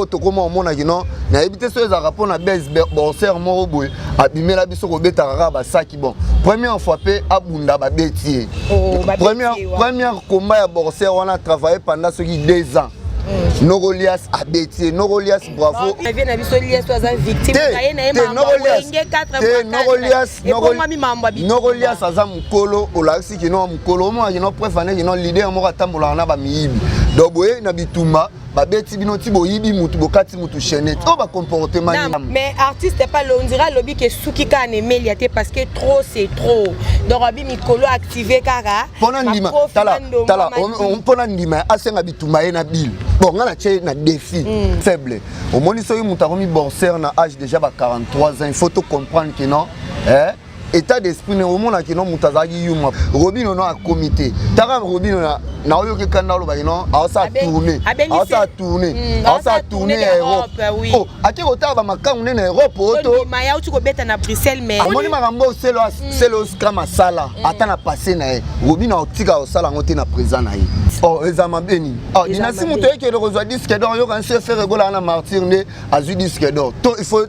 Tokóma omona kino nayebi te so ezalaka mpo na base boxer moko boye abimela biso kobetaka kaka basaki. Bon, première fois mpe abunda, babeti ye. Oh, babeti première, ye wana. Première combat ya boxer wana, travaillé pendant soki 2 ans. Norolias abeti ye. Norolias, bravo. Vie na biso, Lias oyo aza victime Te, ye na ye te, mambo Norolias, Wenge 4. Te, Norolias, ebongwami mambo ya bitumba. Norolias aza mokolo, olakisi kino mokolo, omona kino preuve ane kino leader moko atambolaka na bamiyibi. Donc boye na bitumba, babeti bino ti boyibi mutu, bokati mutu chaînette oyo bacomportement. Non, mais artiste pa londira alobi ke suki kaka na emelia te, parce que trop c'est trop. Donc abi mikolo activé kaka. Mpona ndima, makofi, tala, mandomba, tala, mpona ndima asenga bitumba ye na bile. Bon, nga na tie na défi faible. Omoni, soki moto akomi boxer na âge déjà ba 43 ans, il faut to comprendre que non, eh, état d'esprit ne omonaki no moto azalaki yuma. Robino no akomi te. Taka Robino naoyoki kanda, olobaki no aosala tourne, aosala tourne, aosala tourne ya Europe. Oh, ake kotala bamakangu nde na Europe oyo to Tondima ya uti kobeta na Bruxelles, mais amoni makambo oyo Selo, Selo Scram asala ata na passé na ye, Robino aotika kosala yango te na présent na ye. Oh, eza mabe nini? Oh, Eza Dynastie, mabe. moto ekende kozwa disque d'or, yoka nsi Ferre Gola na Martyr nde azwi disque d'or. To il faut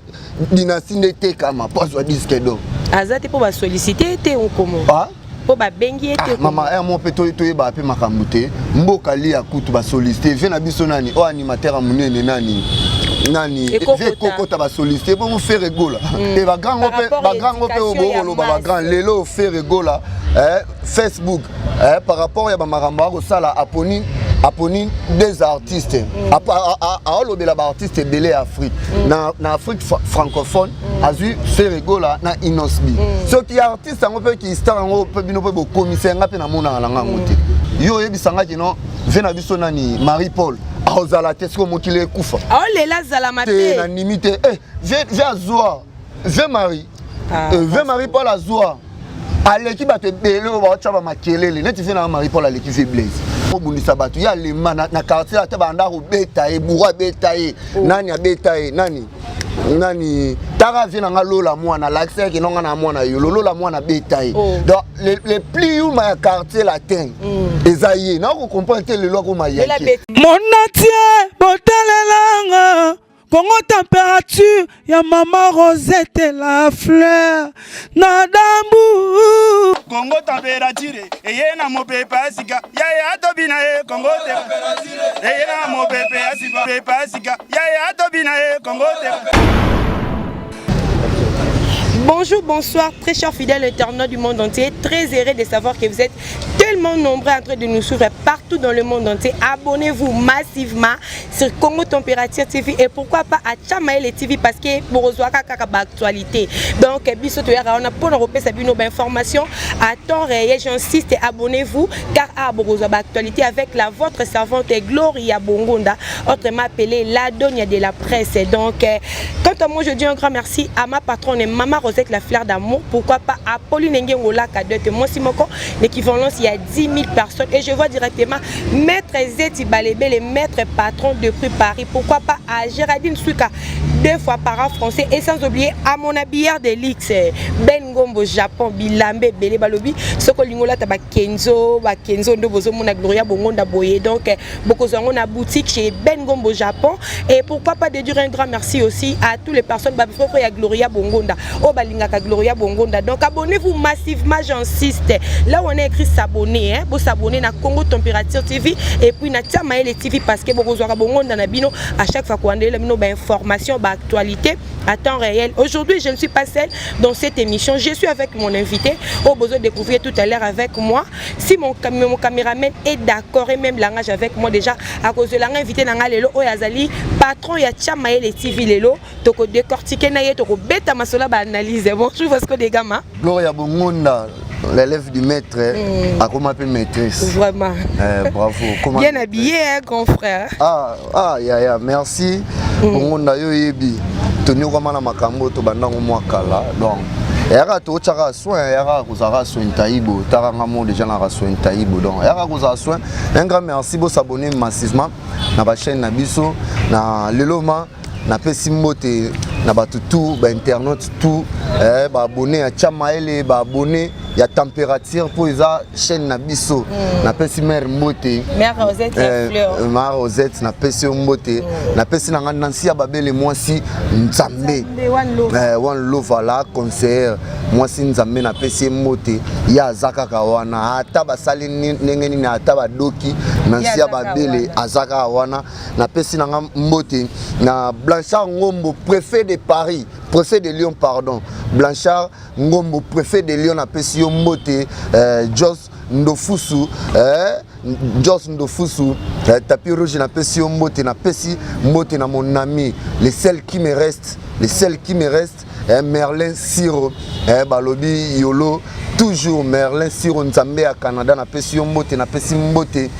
Dynastie nde etekama mpo azwa disque d'or? Aza te mpo basollicite te okomo Ah? mpo babengi ye te. Ah, mama ere mo mpe toyebaka mpe makambo te. Mboka lia kutu basollicite vie na biso nani oyo, animateur ya monene nani nani. Ekokota. Vie Ekokota, basollicite bongo Ferre Gola e bagrand Par rapport bagrand ngo mpe éducation ya bokoloba masse. Bagrand lelo Ferre Gola, Facebook, par rapport ya bamakambo akosala, aponi des artistes. Aolobela baartiste ebele ya Afrique, na Afrique francophone, azwi Ferre Gola na Innoss'B. Soki artiste yango mpe ki star yango mpe bino mpe bokomisa yanga mpe namonaka na ngango te. Yo oyebisanga kino ve na biso nani, Marie Paul, aozala te soki mokili ekufa. Aolela azalama te. Te. Nandimi te. Eh, ve azwa ve Marie. Ah, Ve Marie Paul azwa, aleki bato ebele oyo baotya bamakelele neti ve na Marie Paul, aleki ve Blaise obundisa bato ye alema na quartier ata banda kobeta ye, buru abeta ye, nani abeta ye, nani nani. Taka vie na nga, Lola mwana alakisa yeke nonga na mwana yo lolola mwana abeta ye. Oh. Donc le plus yuma ya Quartier Latin eza ye. Nakocomprendre te lelo akoma Lela yake. beti. Monde botalelanga Kongo Température ya mama Rosette la fleur na dambu. Kongo Température eye na mopepe ya sika yaya atobi na ye. Kongo te eye na mopepe ya sika, pepe ya sika yaya atobi na ye. Kongo te. Bonjour, bonsoir, très chers fidèles internautes du monde entier. Très heureux de savoir que vous êtes tellement nombreux en train de nous suivre partout dans le monde entier. Abonnez-vous massivement sur Congo Température TV et pourquoi pas à Chamaël TV, parce que bozwaka kaka ba actualité. Donc, biso toyaka wana pour repesa bino ba information à temps réel. J'insiste, abonnez-vous car à bozwa ba actualité avec la votre servante Gloria Bongonda, autrement appelée la Donia de la presse. Donc, quant à moi, je dis un grand merci à ma patronne, Maman Rosette la fleur d'amour. Pourquoi pas à Pauline Ngengola Kadete, moi Simoko, l'équivalence, il y a 10 000 personnes. Et je vois directement Maître Zeti Balébé, le maître patron depuis Paris. Pourquoi pas à Géraldine Souka, deux fois par an français. Et sans oublier à mon habilleur de luxe, Ben Ngombo Japon, Bilambe, Bele Balobi, Soko Lingola, Taba Kenzo, ba Kenzo, Ndo Bozo Mona Gloria Bongonda Boye. Donc, beaucoup de na boutique chez Ben Ngombo Japon. Et pourquoi pas de dire un grand merci aussi à toutes les personnes, bah, frère Gloria Bongonda, oh, balingaka Gloria Bongonda. Donc, abonnez-vous massivement, j'insiste. Là où on a écrit s'abonner, hein, vous s'abonner na Congo Température TV et puis na Tiamaele TV, parce que bozwaka Bongonda na bino à chaque fois qu'on a bino ba information, ba actualité à temps réel. Aujourd'hui, je ne suis pas seule dans cette émission. Je suis avec mon invité au besoin de découvrir tout à l'heure avec moi. Si mon caméraman est d'accord et même langage avec moi déjà, à cause de l'invité na lelo oyo azali patron ya Tiamaele TV lelo, toko décortiquer na ye, toko beta masola ba analyse. Bonjour Vasco de Gama. Gloria Bongonda, l'élève du maître, akoma mpe maîtresse. Vraiment. Eh, bravo. Comment Bien habillé, hein, grand frère. Ah, ah, ya, ya, merci. Bongonda, yo yebi. Tonyokama na makambo tobandango mwa kala. Donc, eyaka totyaka soin, eyaka kozalaka soin taibo takanga mo déjà naka soin taibo. Donc eyaka kozala soin. Un grand merci, bosabonner massivement na bachaîne na biso. Na lelo ma napesi mbote na bato tout, bainternaute tout, baabonné ya Tia Maele, baabonné. ya température mpo eza chaîne na biso. Napesi mare mbote. Mère Rosette ya fleur. Mare Rosette, napesi yo mbote. Napesi na nga Nansi ya Babele, mwasi Nzambe. Nzambe, One Love. One Love ala conseillère, mwasi Nzambe, napesi ye mbote. Ye aza kaka wana, ata basali ndenge nini, ata badoki, Nansi ya aza kaka Babele wana. Aza kaka wana. Napesi na nga mbote na Blanchard Ngombo, préfet de Paris, préfet de Lyon, pardon, Blanchard Ngombo, préfet de Lyon, napesi yo mbote. Jos Ndofusu, Jos Ndofusu, tapis rouge, napesi yo mbote. Napesi mbote na mon ami, le seul qui me reste, le seul qui me reste, Merlin Siro, balobi yolo toujours, Merlin Siro, Nzambe ya Canada, napesi yo mbote. Napesi mbote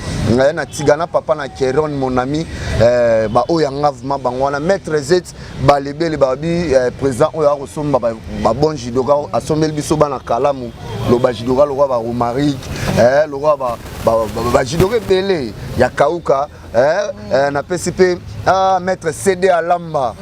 na Tigana, papa na Keron, mon ami, baoyo yanga vraiment bango wana, maître Z balebele, babi président oyo akosomba babon judoka, asombeli biso bana kalamu lo bajudoka lokwa baromarique, lokwa bajudoka ebele ya kauka. Napesi mpe maître CD Alamba,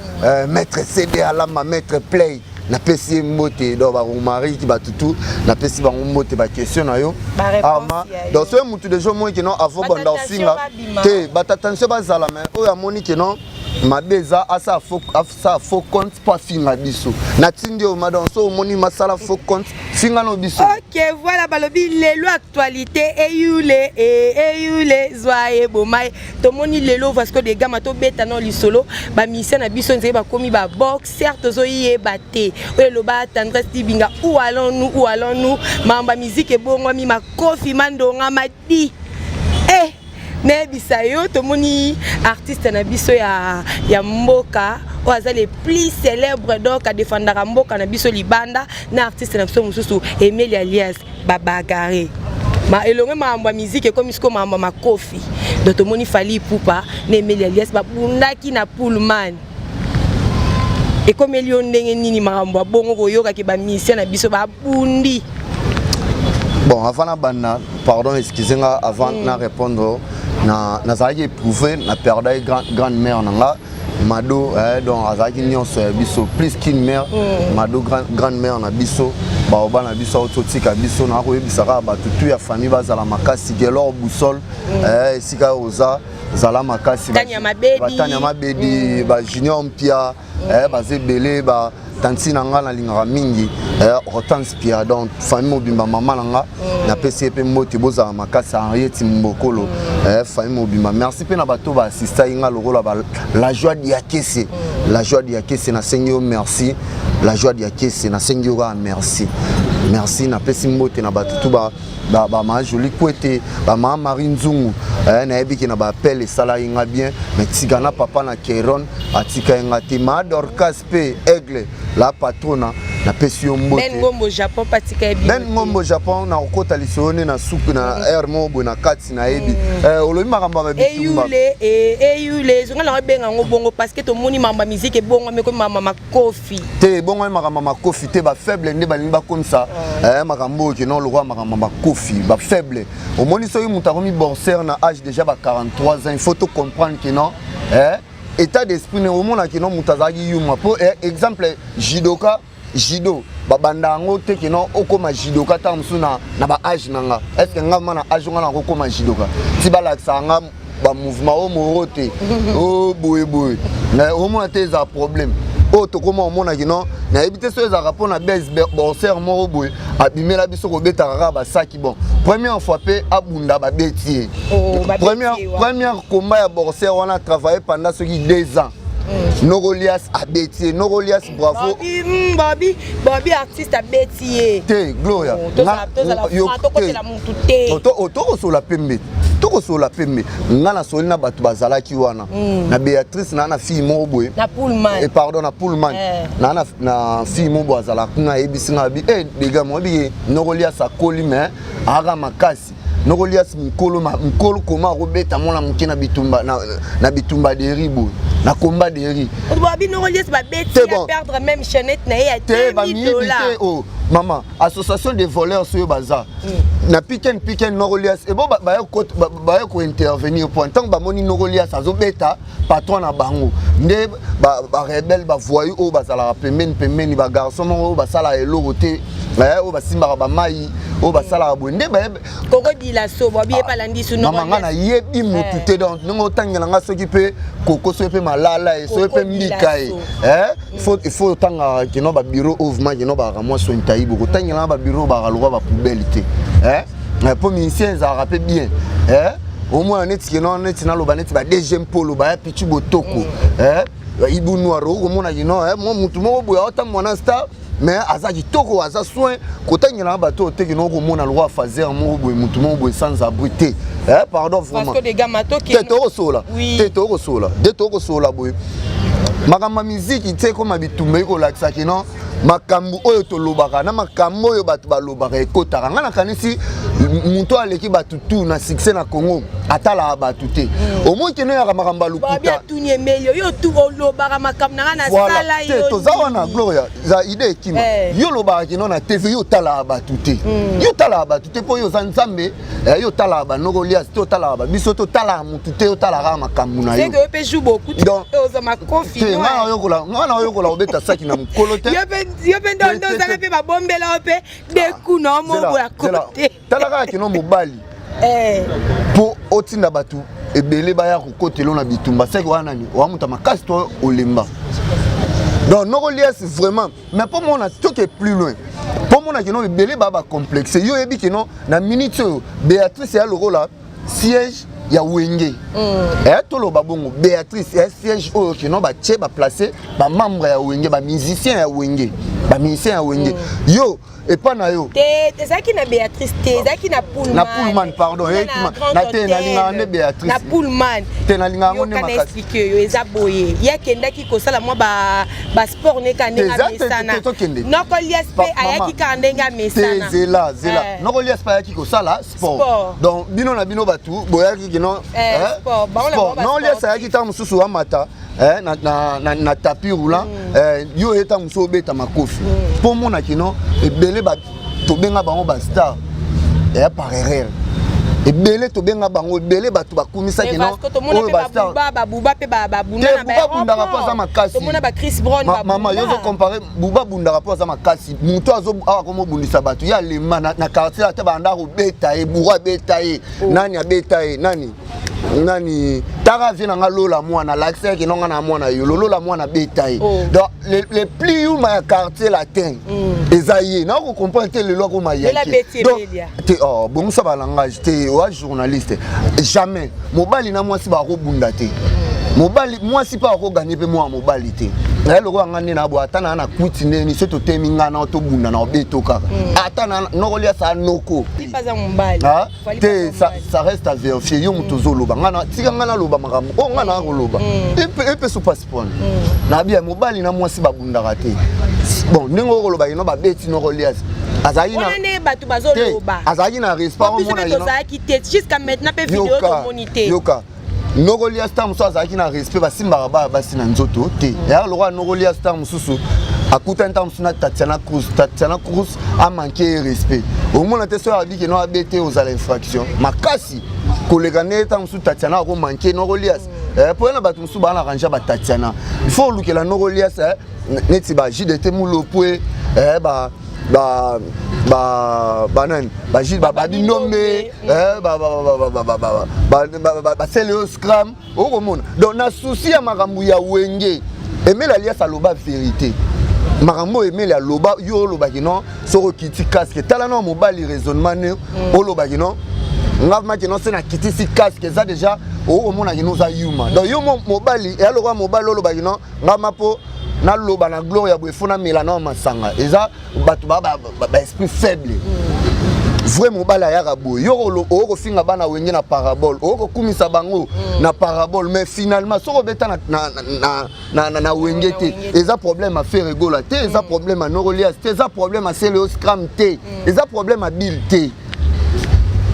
maître CD Alamba, maître Play, napesi ye mbote. Donc baromariki batutu, napesi bango mbote. Baquestion na yo, Ba réponse ya yo. Donc soki mutu déjà omoni ke non, avant banda Batattention ofinga babima. te, batattention bazala, mais oyo amoni ke non, mabe eza, asala faux compte mpo afinga biso, natindi oyo madon. So omoni masala faux compte, finga no biso. Ok, voilà, balobi lelo actualité eyule eyule zwa eboma ye. Tomoni lelo Vasco de Gama, tobeta na lisolo bamusicien na biso nzela bakomi baboxer, tozoyeba te. Oyo eloba Tendresse Dibinga, où allons-nous, où allons-nous? Makambo ya musique ebongwami, makofi mandonga madi nayebisa yo, tomoni artiste na biso ya mboka oyo aza le plus célèbre, donc adefendaka mboka na biso libanda, na artiste na biso mosusu Emeli Alias, babagare ma elongo. Makambo ya musique ekomi sikoyo makambo ya makofi. Donc tomoni Fally Ipupa na Emeli Alias babundaki na Pullman. Ekomeli yo ndenge nini makambo ya bongo, koyokaki bamusicien na biso babundi? Bon, avant nabanda, pardon, excusez nga, avant na répondre, na nazalaki éprouvé na perdaki grande mère na nga Mado, donc azalaki nyonso ya biso, plus qu'une mère. Mado, grande mère na biso, baoba na biso, auti otika biso. Na koyebisa kaka bato tu ya famille bazala makasi. Gelor Boussole, esika oza, zala makasi. Tania Mabedi. Batania Mabedi, bajunior Mpia, baza ebele, ba tanti na nga nalingaka mingi, Hortense Pia. Donc famille mobimba, mama na nga, napesi ye mpe mbote. Bozala makasi. Henriette Mbokolo, famille mobimba, merci. Mpe na bato baassistaki nga lokola La Joie Diakese, La Joie Diakese, nasengi yo merci. La Joie Diakese, nasengi yo kaka merci, merci. Napesi mbote na bato tu, bamama Joli Kwete, bamama Marie Nzungu, nayebi ke na baappel esalaki nga bien. Mais tika na papa na Keron, atika ye nga te. Maa Dorcas mpe Aigle la patrona, napesi yo mbote. Ben Ngombo Japon, patika ye. Ben Ngombo Japon, na kokota lisolo nde na suku na aire moko boye na kati. Nayebi olobi makambo ya bitumba. Eyule eyule ezonga nango, ebenga yango bongo parce que tomoni makambo ya musique ebongwami, ekomi makambo ya makofi. Te, ebongwami makambo ya makofi te. Bafaible nde balingi bakomisa makambo oyo keno lokola makambo ya makofi. Bafaible, omoni soki moto akomi boxer na âge déjà ba 43 ans, il faut to comprendre que non, état d'esprit ne omonaki no moto azalaki yuma. Po exemple, judoka, judo babanda yango te ke non, okóma judoka ntango mosusu na baage na nga. Est ce que nga ma na age nga nakokóma judoka ti balakisaka nga bamouvement oyo moro te, o boyeboye omona te, ezala problème oyo tokóma omonaki non. Nayebi te so ezalaka mpo na bese boxer moko boye abimela biso kobetaka kaka basaki. Bon, première fois mpe abunda, babeti ye. Première combat ya boxer wana, travaille pendant soki 2 ans, Norolias abeti ye. Norolias, bravo. Babi, babi artiste abeti ye. Te, Gloria. Tokotela mutu te. Tokosola pembe, tokosola pembe. Nga nasoli na bato bazalaki wana na Béatrice, naa na fille moko boye. Na Pullman. Pardon, na Pullman. Naa na fille moko boye azalaka kuna, ayebisi nga abi dega moyebi Norolias akoli, mais aka makasi. Nokolias mokolo mokolo koma akobeta mwana moke na bitumba, na bitumba deri boye, na combat deri. Babi Nokolias babeti, perdre même chaînette na ye ya te. 2000 dollars. Te, oh. Mama, association des voleurs soyo baza na piken piken Norolias ebo baya kointervenir po ntango bamoni Norolias azobeta patron na bango nde barebele, bavoyu oyo bazalaka pembeni pembeni, bagarçon moko oyo basalaka eloko te, oyo basimbaka bamai, oyo basalaka boye nde bayebe. Kokodila so babi epalandi su. Mama, nga nayebi motu te. Donc ndenge otangela nga, soki mpe koko, soki mpe malala ye, soki mpe mbika ye, il faut otangaka kino babureau oyo vraiment kino bakaka mwa sointai boko otangela nga babureau bakaka lokwa bapoubelle te, mpo musicien ezalaka mpe bien. Omona neti kino neti naloba neti ba DG Mpolo baya pichu botoko, Ibu Noir, okomona kino mwa mutu moko boye aotambola na star, mais aza kitoko, aza soin. Kotangela na bato oyo te kino okomona lokwa faser moko boye, mutu moko boye sans abri te. Pardon, vraiment te, tokosola te, tokosola te, tokosola boye. Makambo ya miziki te ekoma bitumba, ekolakisa kino makambo oyo tolobaka na makambo oyo bato balobaka ekotaka. Ngai nakanisi moto aleki bato tu na succès na Congo atalaka bato te. Omoi kino yaka makambo ya lokuta. Te, toza wana, Gloria, za ide ekima. Yo olobaka kino na TV, yo otalaka bato te, yo otalaka bato te mpo yo oza Nzambe. Yo otalaka banoko lias te, otalaka babiso te, otalaka motu te, otalaka makambo na yo. Te, nga na oyokola kobeta saki na mokolo te. Yo mpe ndondo ozala mpe babombela yo mpe deku na omobo ya kote. Tala kaka kino mobali mpo otinda bato ebele baya kokotela na bitumba, seki wana nani oya moto makasi to olemba. Donc noko lias vraiment, mais mpo mona toke plus loin, mpo mona kino ebele baa bacomplexe. Yo oyebi kino na minute oyo Béatrice ya lokola siège ya Wenge, toloba bongo, Béatrice ya siège oyo kino batie baplace bamembre ya Wenge, bamusicien ya Wenge, bamusicien ya Wenge. Yo epa na yo. Te, ezalaki na Béatrice te, ezalaki na Pullman. Na Pullman, pardon. Na te, nalingaka nde Béatrice. Na Pullman. Te, nalingaka ngo nde makasi. Explique yo, eza boye: ye akendaki kosala mwa basport neka ndenge amesana. Noko Lias mpe ayaki kaka ndenge amesana. Te, zela, zela. Noko Lias mpe ayaki kosala sport. Donc bino na bino bato boyaki kino sport. Noko Lias ayaki ntango mosusu amata na tapis roulant, yo oye ntango mosusu obeta makofi mpo omona kino ebele tobenga bango bastar eya par erreur. Ebele tobenga bango, ebele bato bakumisaki no oyo bastar. Buba bundaka mpo aza makasi. Mama, yo ozocompare Buba bundaka mpo aza makasi. Moto awa komobundisa bato ye alema na quartier, ata banda kobeta ye, buru abeta ye, nani abeta ye, nani nani. Taka vie na nga, Lola mwana alakisi yaki nonga na mwana yo lolola mwana abeta ye. Donc le plus yuma ya Quartier Latin eza ye. Na kocomprendre te lelo akoma yake te. Oh, bongisa balangage te, oa journaliste. Jamais mobali na mwasi bakobunda te. Mobali, mwasi mpe akoganye mpe mwana mobali te. Naye lokola nga nde na bo ata naa na kwiti ndeni so totemi nga na tobunda na obeto kaka ata noko liasa noko te. Ça reste à vérifier. Yo moto ozoloba, nga tika nga naloba makambo oyo nga naa koloba epeso passeport nabi ya mobali na mwasi babundaka te. Bon, ndenge okoloba ino babeti noko lias azalaki na bato bazoloba. Azalaki na respect. Omona tozalaki te jusqu'à maintenant mpe video tomoni te. Yoka, noko lias ntango mosusu azalaki na respect, basimbaka baya basi na nzoto te. Eya lokola noko lias ntango mosusu akutani ntango mosusu na Tatiana Cruz, Tatiana Cruz amanke ye respect, omona te soki abiki no abete, ozala infraction makasi koleka nde ntango mosusu Tatiana akomanke noko lias. Mpo ye na bato mosusu baa na range ya batatiana, il faut olukela noko lias neti ba JDT Mulopwe, ba ba ba banani, bagile, babindombe, basele oyo scram okomona. Donc na souci ya makambo ya Wenge, Emele Alias aloba vérité. Makambo oyo Emele aloba, yo olobaki non, soki okiti casque, tala na mobali raisonnement ne olobaki non, nga maki non, se nakitisi casque eza déjà okomonaki no oza yuma. Donc yo mobali eya lokola mobali olobaki non, nga ma mpo naloba na gloire ya boye fo namela na masanga. Eza bato baesprit faible. Vrai mobali ayaka boye. Yo okofinga bana Wenge na parabole, okokumisa bango na parabole, mais finalement soki obeta na Wenge te, eza problème ya Ferre Gola te, eza problème ya Norolias te, eza problème ya Celeo Scram te, eza problème ya Bill te.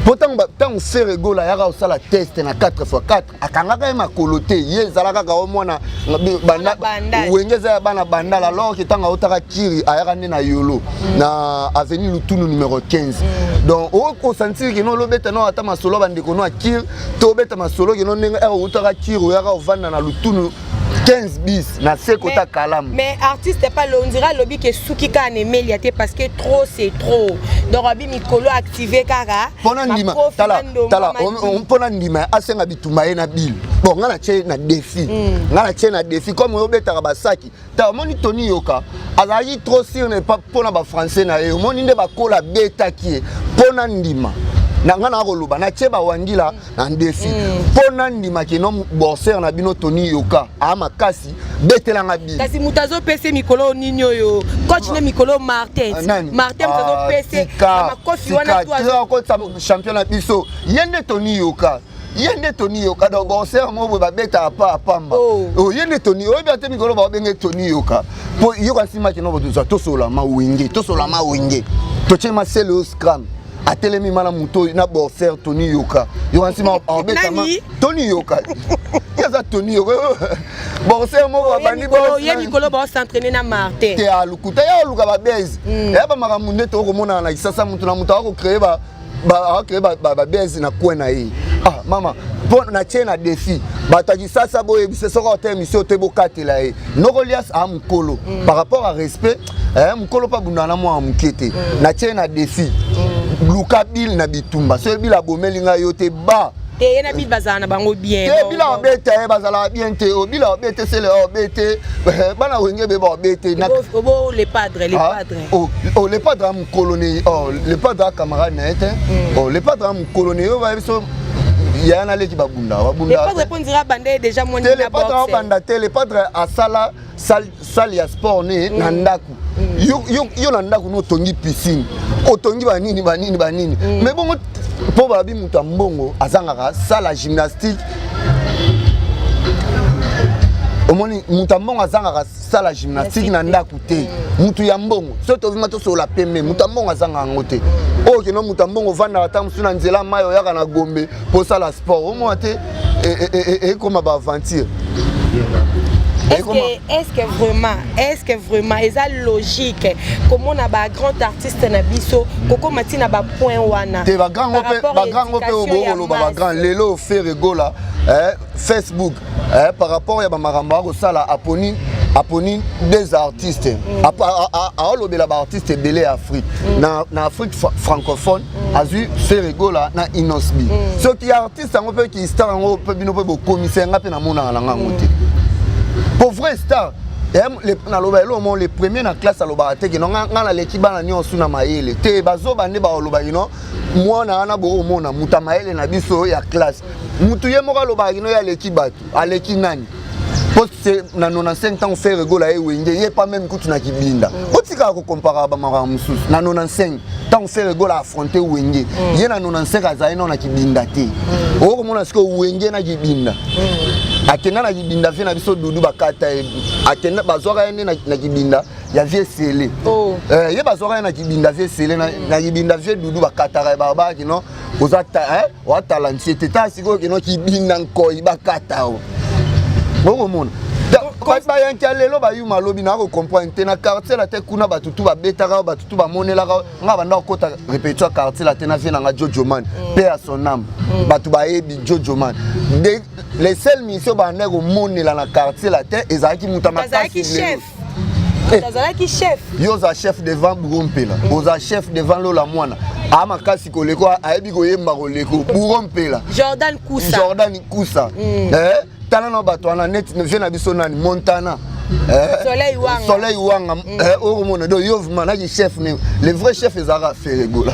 Mpo ntango Ferre Gola ayaka kosala test na 4 x 4, akangaka ye makolo te. Ye ezala kaka o mwana Wenge, eza ya bana Bandala, alors que ntango aotaka Kiri, ayaka nde na Yolo, na avenue Lutunu numéro 15. Donc okosentir kino olobeta no ata masolo bandeko no akiri to obeta masolo kino ndenge ere outaka Kiri, oyaka ovanda na Lutunu 15 bis na se kota kalamu. Mais artiste pas, on dirait alobi ke suki kaka na emelia te, parce que trop c'est trop. Donc abi mikolo activé kaka. Mpona ndima, tala tala, mpona ndima asenga bitumba ye na bile. Bon, nga na tie na défi, nga na tie na défi comme oyo obetaka basaki. Ta omoni Tony Yoka azalaki trop sûr ne pas mpona bafrançais na ye. Omoni nde bakola abetaki ye. Mpona ndima na nga na koloba, natie bawangila na défi, mpo na ndima keno boxeur na bino Tony Yoka aa makasi, betelanga bile. Kasi moto azopesa mikolo nini oyo, coach ne mikolo Martin. Nani? Martin, moto azopesa makofi wana. Akotisa champion na biso, ye nde Tony Yoka, ye nde Tony Yoka. Donc boxeur moko boye babetaka pa apamba, ye nde Tony. Oyebi ate mikolo babenge Tony Yoka mpo yoka nsima kino botozwa tosola mawenge, tosola mawenge, totie masele oyo scram atelemi mana moto oyo na boxeur Tony Yoka. Yoka nsima abetama Tony Yoka, ye aza Tony Yoka, boxeur moko abandi. Ye mikolo baos'entraîner na Martin. Te, alukuta ye, aluka babese eya bamakambo nde tokomonana na Kisasa. Motu na moto akocréer, akocréer babese na coin na ye. Ah mama, mpo natie na défi bato ya Kisasa, boyebisa soki ota émission te, bokatela ye nokolias a mokolo par rapport à respect. Mokolo mpo abundaka na mwana moke te. Natie na défi, luka bile na bitumba. Soki bile abomeli ngai yo te ba Te, ye na bile bazala na bango bien. Te, bila obeta ye, bazalaka bien te. Obila obete, sele obete, bana Wenge be baobete. Obo le padre, le padre. Oh, le padre a mokolo ne. Oh, le padre a camarade na ye te. Oh, le padre a mokolo ne yo bayebi so yaya naleki babunda babunda. Le padre mpo ndira banda ye déjà mwani. Te, le padre abanda te. Le padre asala salle ya sport ne na ndako. Yo na ndako no otongi piscine, otongi banini banini banini, mais bongo mpo babi moto ya mbongo azangaka salle ya gymnastique. Omoni, moto ya mbongo azangaka salle ya gymnastique na ndako te. Motu ya mbongo, soki tovinga tosolola pembe, moto ya mbongo azangaka yango te. Oyo keno moto ya mbongo ovandaka ata mosusu na nzela mai, oyaka na Gombe mpo osala sport, omona te ekoma baaventure. Est-ce que vraiment eza logique komona bagrand artiste na biso kokóma ntina bapoint wana? Te, bagrand ngo mpe obokoloba bagrand lelo Ferre Gola, Facebook, par rapport ya bamakambo akosala, aponi des artistes, aolobela baartiste ebele ya Afrique, na Afrique francophone, azwi Ferre Gola na Innoss'B. Soki artiste yango mpe ki star yango mpe bino mpe bokomisa yanga mpe namonaka na ngango te. Po vrai star, naloba elo mo, le premier na classe alobaka te kino nga naleki bana nyonso na mayele te. Bazoba nde baoloba kino mwana wana boomona moto ya mayele na biso ya classe. Mutu ye moko alobaka kino ye aleki bato, aleki nani? Po na 95 ntango Ferre Gola ye Wenge, ye pas même kutu na kibinda. Otikaka kokomparaka bamakambo mosusu. Na 95 ntango Ferre Gola affronte Wenge, ye na 95 azali nao na kibinda te. Okomona sikoyo Wenge na kibinda, akenda na kibinda vie na biso Dudu bakata ye, akenda bazwaka ye nde na kibinda ya vie sele. Ye bazwaka ye na kibinda vie sele, na kibinda vie Dudu bakataka ye, babaki no oza oa talentueux te. Ta sikoyo keno kibinda nkoi bakata o, okomona bayanki ya lelo bayuma. Alobi na kocomprendre te na quartier la te. Kuna bato tu babetaka, bato tu bamonelaka nga banda kokota répétition ya quartier la te na vie nanga Jojo Man, paix à son âme. Bato bayebi Jojo Man, les seules missions banda komonela na quartier la te ezalaki moto ya makasi. Azalaki chef. Yo oza chef devant Bouro Mpela, oza chef devant Lola Mwana aa makasi koleko, ayebi koyemba koleko Bouro Mpela. Jordan Kusa. Jordan Kusa. Tala na bato wana neti vie na biso nani, Montana. Soleil Wanga. Soleil Wanga, okomona. Donc yo vraiment naki chef ne, le vrai chef ezalaka Ferre Gola.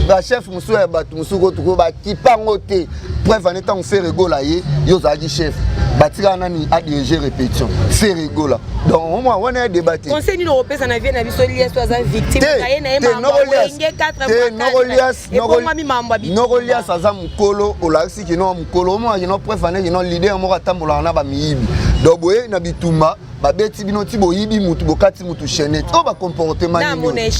Bachef mosusu ya bato mosusu kotuko bakipa yango te. Preuve ane ntango Ferre Gola ye, yo ozalaki chef, batikaka nani adirige répétition? Ferre Gola. Donc omwa wana ya débat te. Conseil nini okopesa na vie na biso Lias oyo aza victime ye na ye Wenge 4? Ebongwami mambo. Nokolias aza mokolo, olakisi kino mokolo, omona kino preuve ane kino leader moko atambolaka na bamiyibi. Donc boye na bitumba, babeti bino ti boyibi mutu, bokati mutu chaînette. Oyo bacomportement nini?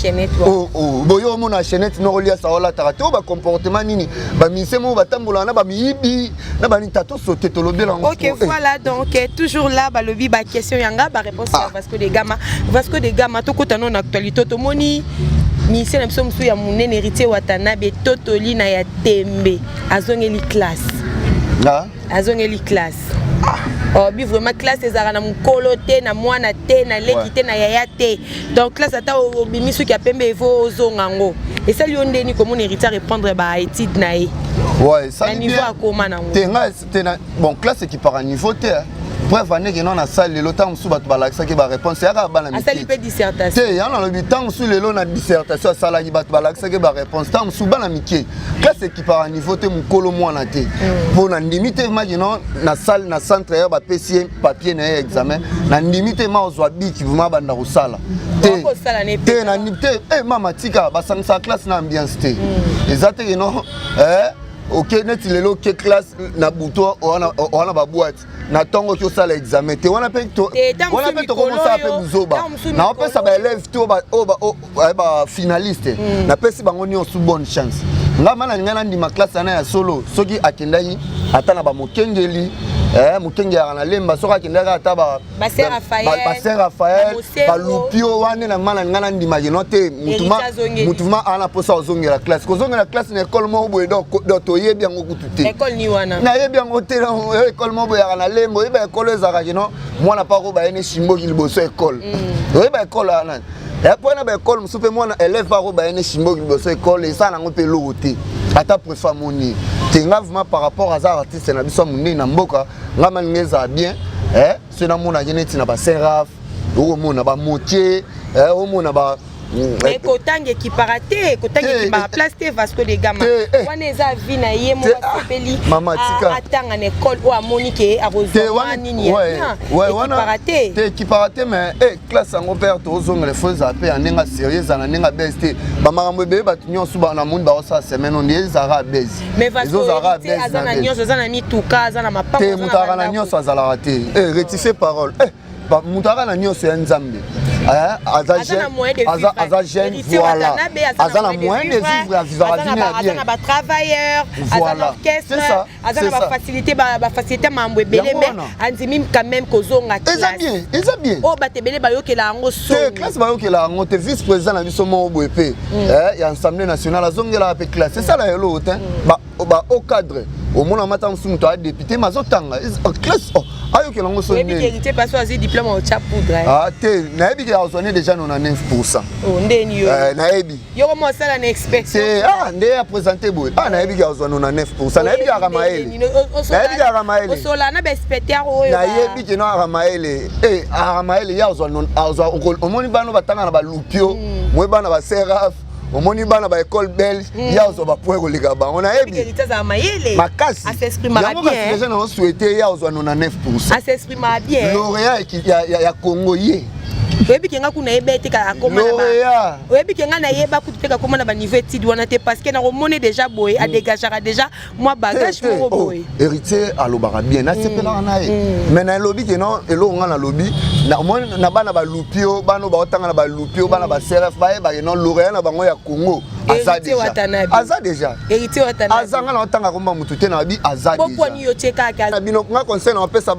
Oh, oh, boye omona chaînette nokoliasa olataka te. Oyo bacomportement nini? Bamise moko batambolaka na bamiyibi na banita tosote tolobela yango. Ok, voilà, donc toujours là, balobi baquestion yanga, baréponse ya Vasco de Gama. Vasco de Gama, tokota no na actualité. Tomoni ministère na biso mosusu ya monene, Héritier Watanabe, totoli na ya tembe, azongeli classe. Azongeli classe. Obi vraiment, classe ezalaka na mokolo te, na mwana te, na leki te, na yaya te. Donc classe, ata obimi soki ya pembe, efo ozonga yango. Esali yo ndeni komona Héritier reprendre baétude na ye na niveau akoma nango? Te, ngai te. Bon, classe ekipaka niveau te. Bref, andeke no na sale lelo, ntango mosusu bato balakisaki baréponse yaka bana. Asali mpe dissertation. Te, yango nalobi, ntango mosusu lelo na dissertation asalaki, bato balakisaki baréponse. Ntango mosusu bana mike, classe ekipaka niveau te, mokolo mwana te. Mpo na ndimi te maki no na salle, na centre ya bapesi ye papier na ye examen, na ndimi te ma ozwa biki vraiment banda kosala te. Te, na ndimi te. Mama tika, basangisaka classe na ambiance te. Eza te keno oke neti lelo oke classe na butu wana, baboîte na ntongo, oki osala examen te. Wana mpe tokomosala mpe buzoba. Naopesa baélève te oyo bafinaliste, napesi bango nyonso bonne chance. Ngai ma nalingai nandima classe wana ya solo soki akendaki ata na bamokengeli, mokengeli yaka na Lemba, soki akendaki ata basaint Raphaël, balupio wana, na ma nalingai nandimaki no te. Mutu ma ana mposa ozongela classe, kozongela classe na ekole moko boye, donc toyebi yango kutu te. Nayebi yango te. Ekole moko boye yaka na Lemba, oyeba ekole ezalaka kino mwana pako bayene shimboki liboso ekole, oyeba ekole wana po na baekole mosusu mpe mwana élève pako bayene shimboki liboso ekole, esala yango mpe eloko te. Ata préfet amoni te. Nga vraiment, par rapport aza artiste na biso ya monene na mboka, nga malingi ezala bien soki namonaki neti na basaint Raph, okomona bamotier, omona ba Mais kotanga ekipaka te, kotanga ekipaka place te. Vasco de Gama, wana eza vie na ye moko, asepeli atanga na ekole oyo amoni ke akozwa nini ya bien. Ekipaka te. Te, ekipaka te. Mais classe yango mpe tozongela, fo ezala mpe ya ndenge sérieux, ezala na ndenge abese te. Bamakambo ebele, bato nyonso namoni baosala semaine oyo ezalaka abese. Mais aza na nyonso, aza na mituka, aza na mapango. Te, moto azalaka na nyonso azalaka te. Rectifie parole, moto aka na nyonso ya Nzambe. Aza jeune, voilà, aza na moyen de vivre, avivaka vie na bien. Aza na batravailleur, aza na orchestre, aza na bafacilité, bafacilité mambo ebele, mais andimi quand même kozonga. Eza bien, eza bien. Oyo bato ebele bayokela yango. Te, classe bayokela yango te. Vice président na biso moko boye mpe ya Assemblée nationale azongelaka mpe classe, esala eloko te. Ba haut cadre, omona mata mosusu moto aya député ma azotanga classe, ayokela yango. So héritier parce azwi diplôme otya poudre. Ah te, nayebi ke azwani déjà 99 %. Ndeni yo? Nayebi. Yoko mo osala na inspection. Te, ah, nde aprésente boye, ah, nayebi ke azwa 99 %. Nayebi ke aka mayele, nayebi ke aka mayele. Osola na bainspecteur oyo. Nayebi ke no aka mayele, aka mayele. Ye azwa, omoni bana batanga na balupio, moye bana baseraf, omoni bana baécole belge, ye azwa bapoint koleka bango. Nayebi makasi yango. Kasi déjà nango souhaite ye azwa 99 %, lauréat ya Congo ye. Oyebi ke nga kuna yeba ete akoma, oyebi ke nga nayeba kutu te kakoma na baniveau étude wana te, parce que nakomoni déjà boye adégageaka déjà mwa bagage moko boye. Héritier alobaka bien, nasepelaka na ye, mais nalobi ke non, eloko nga nalobi na bana balupio, bana oyo baotanga na balupio, bana baseref, bayebake non, lauréat na bango ya Congo aza déjà, aza déjà. Héritier. Aza. Nga na otanga komba motu te, na babi aza. Déjà yo tie kaka. Na bino, nga conseil na opesa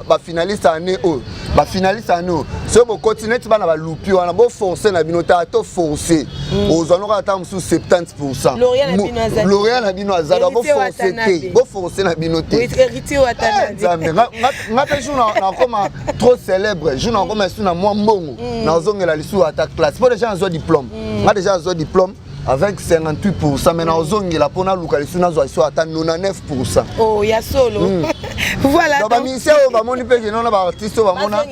bafinaliste année oyo, bafinaliste année oyo, soki bokoti neti bana balupi wana, boforce na bino te. Ata force, ozwa noka ata mosusu 70 %. Lauréat na bino aza. Boforce te, boforce na bino te. Nzambe, nga mpe jour nakoma trop célèbre, jour nakoma esu na mwa mbongo, nazongela lisusu ata classe, mpo déjà nazwa diplôme. Nga déjà nazwa diplôme avec 58 %, mais nazongela mpo naluka lisusu nazwa lisusu ata 99 %. Oh, ya solo. Voilà. Donc bamusicien oyo bamoni mpe keno na baartiste oyo bamona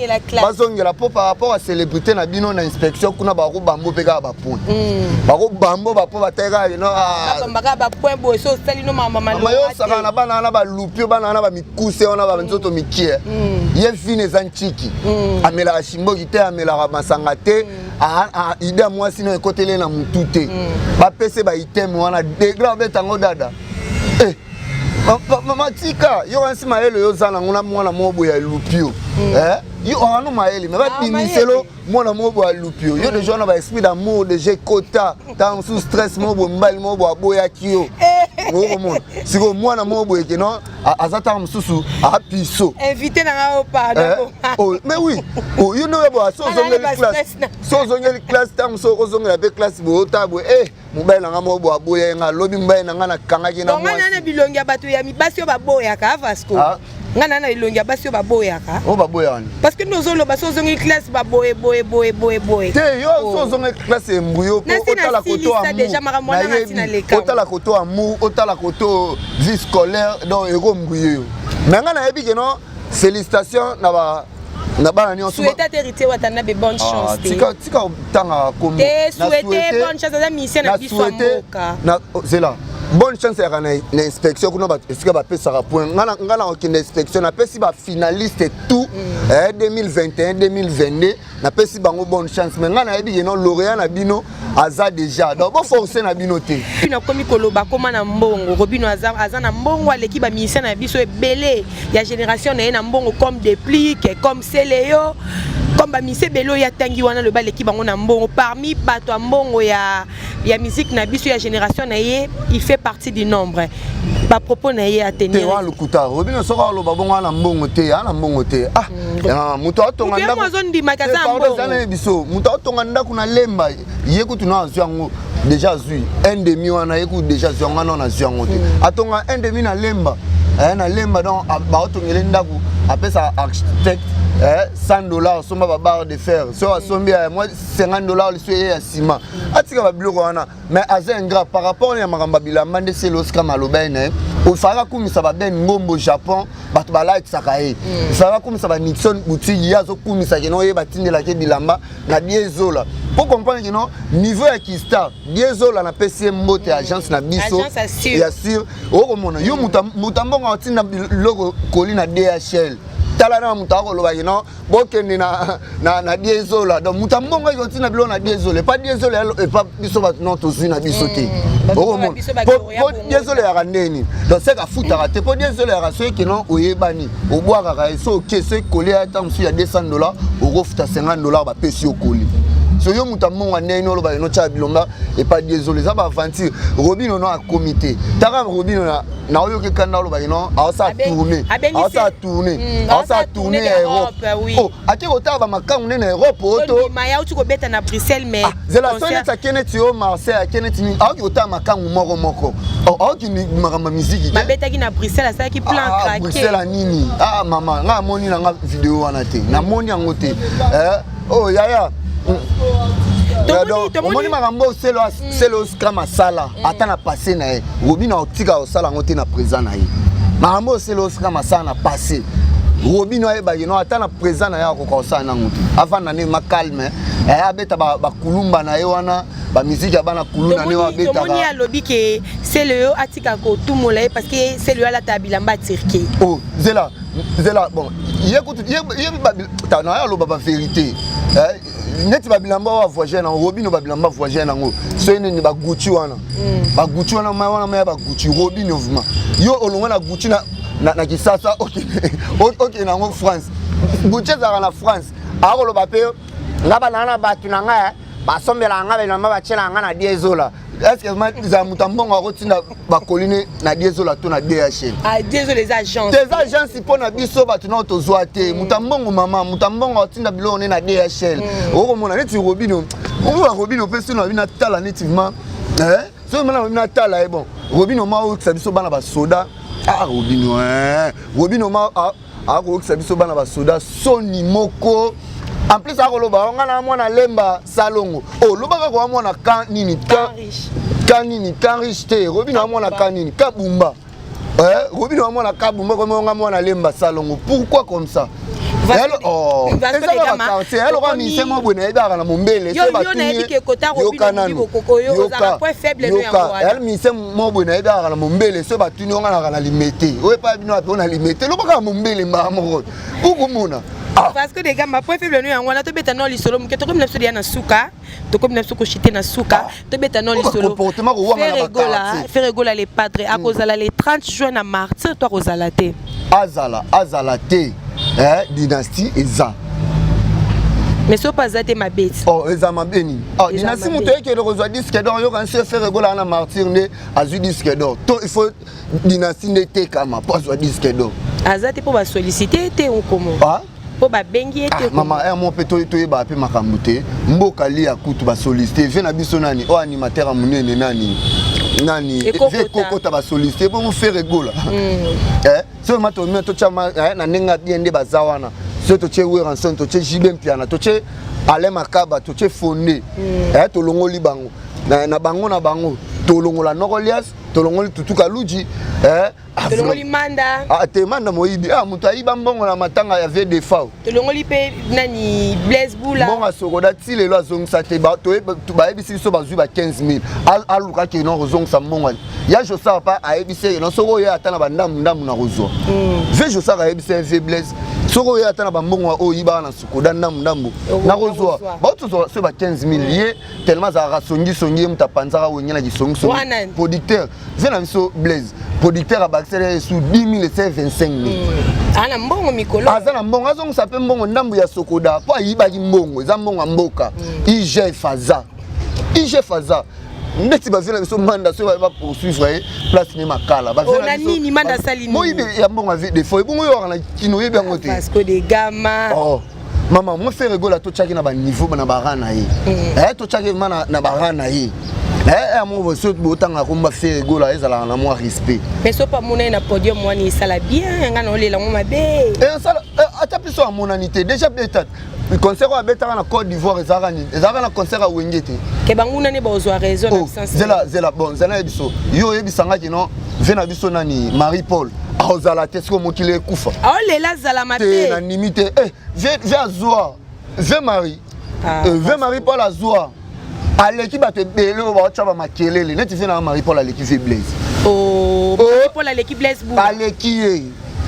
bazongela, mpo par rapport à célébrité na bino na inspection kuna, bakobambo mpe kaka bapoint, bakobambo bapo batali kaka keno. Mama yo osakana na bana wana balupi, bana wana bamikuse wana, banzoto mikie. Ye fine eza ntiki, amelaka shimboki te, amelaka masanga te, ide ya mwasi no ekoteli na mutu te. Bapese baitem wana degré, abetango dada. Mama, tika yo wansi mayele oyo oza nango na mwana moko boye ya lupio. Eh? Yo wana mayele, mais babimiselo mwana moko boye ya lupio. Yo déjà wana ba esprit d'amour déjà ekota, ntango mosusu stress moko boye, mobali moko boye aboyaki yo. Okomona sikoyo mwana moko boye ke non, aza ntango mosusu apiso. Invité na nga o, pardon. Oh, mais oui, oh, yo nde oyeba so ozongeli classe, so ozongeli classe, ntango mosusu ozongela mpe classe boye, ota boye, eh, mobali na nga moko boye aboya ye nga, alobi mobali na nga nakangaki na Donc nga na bilongi ya bato ya mibasi oyo baboyaka, Vasco. Ah. Nga na elongi ya basi oyo baboyaka. Oyo baboya wani? Parce que nde ozoloba so ozongi classe, baboye boye boye boye boye. Te, yo so ozongi classe embuyo po otala koto amour, otala koto amour, otala koto vie scolaire, donc ekombuye yo. Mais nga nayebi ke non, félicitation na ba na bana nyonso. Souhaite ate Héritier Watanabe bonne chance te. Tika, tika otanga kombo. Te, souhaite bonne chance, aza musicien na biso ya mboka. Na zela, bonne chance eyaka na inspection kuna, esika bapesaka point. Nga na kokende inspection, napesi bafinaliste tout 2021 2022, napesi bango bonne chance. Mais nga nayebi ke non, lauréat na bino aza déjà, donc boforce na bino te. Bino akomi koloba akóma na mbongo. Robino aza na mbongo, aleki bamusicien na biso ebele ya génération na ye na mbongo, comme Déplique, comme Celeo, comme bamusicien ebele oyo atangi wana. Loba aleki bango na mbongo. Parmi bato ya mbongo ya musique na biso ya génération na ye, il fait partie du nombre. Bapropos na ye atenir wana lokuta. Robino soki aloba bongo, ana mbongo te, ana mbongo te. Ah, moto atonga ndako azondimaka aza mbongo na biso, moto atonga ndako na Lemba, ye kutu na azwi yango déjà, azwi un demi wana, ye kutu déjà azwi yango wana, azwi yango te. Atonga un demi na Lemba, na Lemba. Donc baotongele ndako, apesa architecte 100 $, asomba babarre de fer. So asombi mwa 50 $, liso ye ya nsima, atika babiloko wana. Mais aza ingrat par rapport ya makambo ya bilamba. Nde Celeo Scram aloba ye na ye, ofalaka kumisa baben Ngombo Japon, bato balakisaka ye, efalaka kumisa banixon boutique, ye azokumisa keno oye batindelaki bilamba na Diezola. Po comprendre keno niveau ya Kistar Diezola, napesi ye mbote ya agence na biso ya sur. Okomona yo moto ambongo atinda biloko koli na DHL. Tala na moto akoloba keno bokende na Diezola. Donc moto ambongo eki otinda biloko na Diezola, epa Diezola, epa biso bato non tozwi na biso te. Okomona po Diezola eyaka ndeni? Donc seke afutaka te. Po Diezola eyaka soki keno oyebani, obwakaka ye. So oke, soki koli ya ntango mosusu ya 200 $, okofuta 50 $, bapesi yo koli. So yo moto ambongo ndeni oloba eno tya bilonga epa Diezola, eza baaventure. Robino no akomi te. Taka Robino naoyoki kanda, oloba keno aosala tournée, aosala tournée, aosala tournée ya Europe. Oh, ake kotala bamakangu nde na Europe oto. Auti kobeta na Bruxelles, mais Zela, so neti ake neti yo Marseille, ake neti nini, aoki kotala makangu moko moko, aoki makambo ya miziki. Babetaki na Bruxelles, asalaki plan. Craqué Bruxelles ya nini? Ah mama, nga amoni nanga video wana te, namoni yango te. Oh yaya, omoni makambo Celeo Scram asala ata na passé na ye, Robino aotika kosala yango te na présent na ye. Makambo oyo Celeo Scram asala na passé, Robino ayebaki no ata na présent na ye akoka kosala nango te. Avanda nde ma calme, abeta bakulumba na ye wana, bamiziki ya bana kuluna nde abetaka. Tomoni alobi ke Celeo atika kotumola ye parce que Celeo alata bilamba Turquie. Oh, zela, zela. Bon, ye kutu ye na ye aloba bavérité neti babilamba oyo avoyage nango Robino, babilamba avoyage nango soki nini, bagucci wana, bagucci wana, ma wana ma ya bagucci. Robino vraiment, yo olongwa na Gucci na Kisasa, okende yango France. Gucci ezalaka na France. Akoloba mpe nga bana na bato na ngai basombelaka nga bilamba, batielaka nga na Diezola. Est ce que ezala moto ya mbongo akotinda bakoline na Diezola to na DHL? Diezola eza agence. Te, eza agence mpo na biso bato nao tozwa te. Moto ya mbongo, mama, moto ya mbongo atinda biloko ne na DHL. Okomona neti Robino, omona Robino mpe soki na bino atala neti ma soki mana bino atala ye. Bon, Robino ma oyokisa biso bana basoda. Ah, Robino, Robino ma akoyokisa biso bana basoda soni moko. En plus akoloba nga na mwana Lemba Salongo. Olobaka kowa mwana kan nini, kan nini, kan riche te. Robino mwana kan nini, Kabumba. Robino mwana Kabumba, komi nga mwana Lemba Salongo. Pourquoi comme ça? Eza kaka quartier eloko mise mo boye nayebaka na mombele. Mise mo boye nayebaka na mombele, so batuni onga naka na Limete oyo epai bino ape na Limete, lobaka na mombele mbaa moko okomona. Ah. Parce que les gars, ma point faible yango wana, tobeta no lisolo moke, tokomi na biso deya na suka, tokomi na biso koshite na suka, Ah. tobeta no Oyo lisolo. ba comportement kowanga na Ferre Gola, ba quartier. Ferre Gola le padre akozala le 30 juin na Martyr to akozala te? Azala, azala te. Eh, dynastie eza. Mais soki mpo aza te, mabe ti. Oh, eza mabe nini? Oh, Eza dynastie mabe. moto ekende kozwa disque d'or, yoka nsi Ferre Gola na Martyr nde azwi disque d'or. To il faut dynastie nde etekama mpo azwa disque d'or? Aza te mpo basollicite te okomo? Ah? Mpo babengi ye te? Ah, mama ere mo mpe toyebaka mpe makambo te. Mboka lia kutu basollicite ve na biso nani oyo, animateur ya monene nani nani. Ekokota. Ve Ekokota basollicite bongo Ferre Gola. Eh, soki ma tomia totya na ndenge ya bien nde baza wana, soki totie Werrason, totie JB Mpiana, totie Alain Makaba, totie Fonde, eh, tolongoli bango na bango na bango, tolongola Nokolias, tolongoli Tutuka Luji, eh, Tolongoli Manda. Ah, te, Manda moyibi. Ah, moto ayiba mbongo na matanga ya VDFA. Tolongoli mpe nani, Blaise Bula. Mbongo asokoda ti lelo azongisa te. Bayebisi biso bazwi ba 15 000. Aluka keno kozongisa mbongo ya Josar pa. Ayebisi ye no soki oyo ata na bandambu ndambu na kozwa. Ve Josar ayebisi ye, ve Blaise, soki oyo ata na bambongo oyo oyibaka na sokoda ndambu ndambu na kozwa. Baotozwa soki ba 15 000. Ye tellement azalaka songisongi, ye moto apanzaka Wenge na kisongisongi. Wana. Producteur ve na biso Blaise, producteur abakisela ye su 10 000, 25 000. Aza na mbongo mikolo. Aza na mbongo, azongisa mpe mbongo ndambu ya sokoda mpo ayibaki mbongo. Eza mbongo ya mboka. IGF aza, IGF aza ndeti bavie na biso Manda, soki bapoursuivre ye place ne makala. Bavie Oh, na na biso- nini? Manda asali nini? Moyibi ya mbongo avi defo. Ebongo oyo waka na kino, oyebi yango te. Vasco de Gama. Oh. Mama mo Ferre Gola, totiaki na baniveau na bara na ye. Eh, totiaki ma na bara na ye. Eh, mo so botanga komba Ferre Gola, ezalaka na mwa respect. Mais so mpo amona ye na podium wana, esala bien. Nga na olela ngo mabe. Esala ata biso amonani te. Déjà beta concert oyo abetaka na Côte d'Ivoire ezalaka nini? Ezalaka na concert ya Wenge te. Ke banguna nde bazwa raison na Oh, absence. Zela, zela. Bon, zela ye biso. Yo oyebisangaki no ve na biso nani, Marie Paul akozala te. Soki mokili ekufa. Aolela azala te. mabe. Nandimi te. Eh, ve azwa ve Marie. Ah, Eh, ve Marie Paul azwa, aleki bato ebele oyo baotya bamakelele neti ve na Marie Paul aleki ve Blaise. Oh, Oh. Marie Paul aleki Blaise Bula? Aleki ye.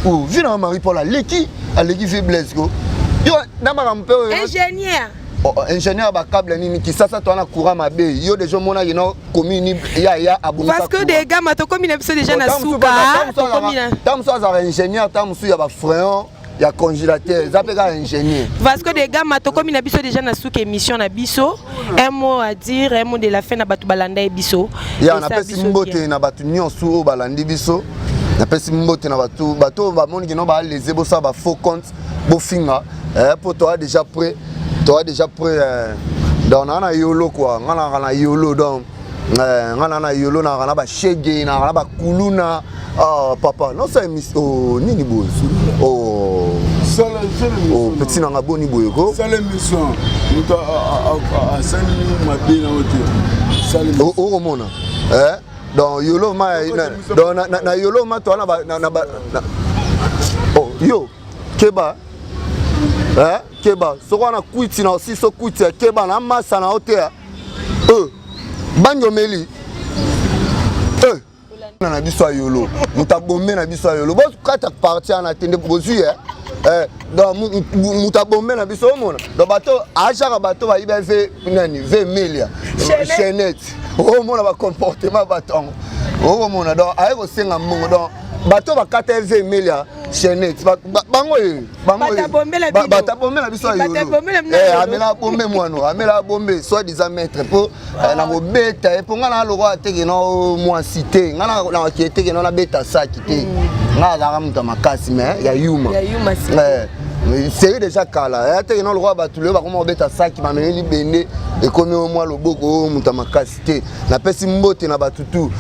Oh, ve na Marie Paul aleki ve Blaise ko yo na makambo mpe oyo. Ingénieur. Oh, oh, ingénieur bacâble nini? Kisasa to wana courant mabe. Yo deja omonaki no commune ya abongisa. Parce que de Gama, tokomi na biso déjà na suka, tokomi na Ntango mosusu azalaka ingénieur, ntango mosusu ya bafréon ya congélateur, eza mpe kaka ingénieur. Vasco de Gama, tokomi na biso déjà na suka émission na biso. Un mot à dire, un mot de la fin na bato balanda ye biso. Ya Esa napesi biso mbote bien. na bato nyonso oyo balandi biso. Napesi mbote na bato, bato oyo bamoni kino baalese, bosala bafaux compte, bofinga, mpo toa déjà prêt, toa déjà prêt. Donc naa na yolo quoi, nga naka na yolo. Donc nga naa na yolo, naka na bashege, naka na bakuluna. Ah, papa nosa émission, oh, nini boye? Oh, oh, petit nanga, boni boye ko? Sala émission, moto asali mabe na yo te, sala émission. Okomona, eh? Donc yolo ma donc na yolo ma toa na ba na, na, ba na, oh, yo keba, eh? Keba soko wana kwiti na osiso kwiti ya keba na masa na yo te ya bangi omeli na biso ya yolo. Moto abombe na biso ya yolo, bokata parti wana te nde bozwi. Eh, donc moto abombe na biso omona. Donc bato ajaka, bato bayiba ve nani, ve Melia chaînette, omona bacomportement bato yango okomona. Donc aye kosenga mbongo. Donc bato bakata ve Melia chaînette, bango ye bango ye. Bato abombela bino. Bato abombela biso ya Bato yolo. abombela bino Eh, yolo. amela abombe mwana, amela abombe soi disant maître mpo na kobeta ye, mpo nga na lokwa teke no mwasi te. Nga nakie teke no nabeta saki te. Nga azalaka moto ya makasi mais ya yuma. Ya yuma si. Eh, série déjà kala ya teke no lokwa. Bato lelo bakoma kobeta saki, bamemi libende, ekomi oyo mwa loboko oyo moto ya makasi te. Napesi mbote na bato tu.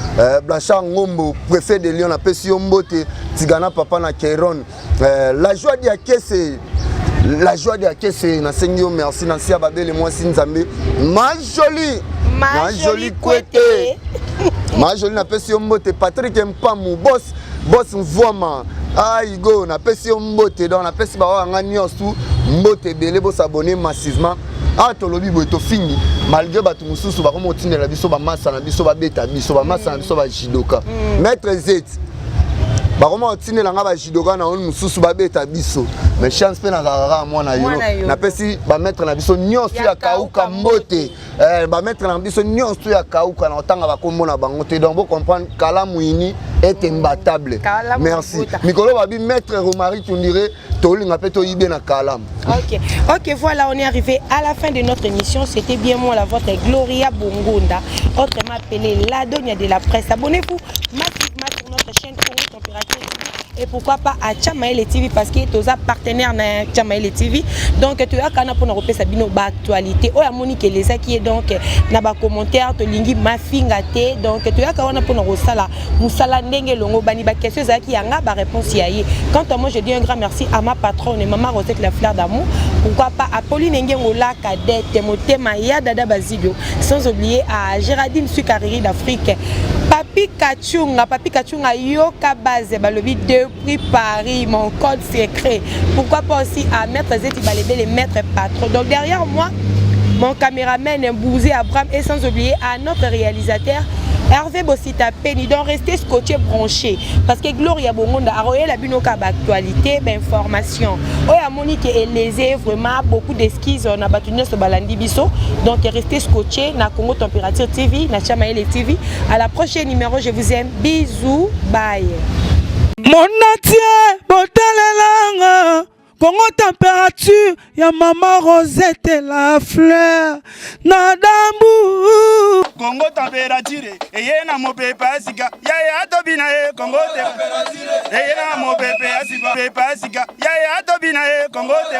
Blanchard Ngombo, préfet de Lyon, napesi yo mbote. Tigana papa na Keron, la joie di akese, la joie de akese, nasengi yo merci. Nansi ya babele, mwasi Nzambe, ma jolie. Ma jolie kwete. Ma jolie, napesi yo mbote. Patrik Mpamu, boss, boss Mvwama aigo, napesi yo mbote. Donc napesi baoyo yanga nyonso mbote ebele. Bosabone massivement. Awa tolobi boye, tofingi malgré bato mosusu bakoma kotindela biso bamasa na biso, babeta biso bamasa na biso bajidoka. Maître Zet, bakoma kotindela nga bajidoka na oni mosusu, babeta biso. Mais chance mpe nazalaka kaka mwana yolo. Napesi bamaître na biso nyonso ya Kauka mbote, bamaître na biso nyonso ya Kauka, na kotanga bakombo na bango te. Donc bocomprendre, Kalamu ini est imbattable. Merci. Mikolo babi maître Romari Tundire, tolinga mpe toyibe na Kalamu. Ok, voilà, on est arrivé à la fin de notre émission. C'était bien moi, la votre Gloria Bongunda, autrement appelée la Donia de la presse. Abonnez-vous massivement sur notre chaîne Congo Température et pourquoi pas à Chamaele TV, parce que toza partenaire na Chamaele TV. Donc toyaka na mpona kopesa bino baactualité oyo amoni ke elezaki ye. Donc na bacommentaire, tolingi mafinga te. Donc toyaka wana mpona kosala mosala ndenge elongo bani. Baquestion ezalaki yanga, baréponse ya ye. Quant à moi, je dis un grand merci à ma patronne, Mama Rosette, la fleur d'amour, pourquoi pas à Pauline Ngengo, la cadette motema ya Dada Bazilio, sans oublier à Géraldine Sukariri d'Afrique, Papi Kachunga, Papi Kachunga yoka base balobi depuis Paris, mon code secret, pourquoi pas aussi à Maître Zeti Balebe, le maître patron. Donc derrière moi, mon caméraman Bouzé Abraham, et sans oublier à notre réalisateur Hervé Bossita Penny. Donc restez scotché, branché, parce que Gloria Bongonda aroyela bino ka actualité, information oyo amoni ke elésé. Vraiment beaucoup d'excuses na bato nyonso balandi biso. Donc restez scotché na Congo Température TV, na Chamaele TV. À la prochaine numéro, je vous aime, bisous, bye. Monatie botalelanga Kongo Température ya Mama Rosette, la fleur na dambu. Kongo Température eye na mopepe ya sika, yaya tobina ye. Kongo eye na mopepe ya sika, pepe ya sika, yaya tobina ye. Kongo te.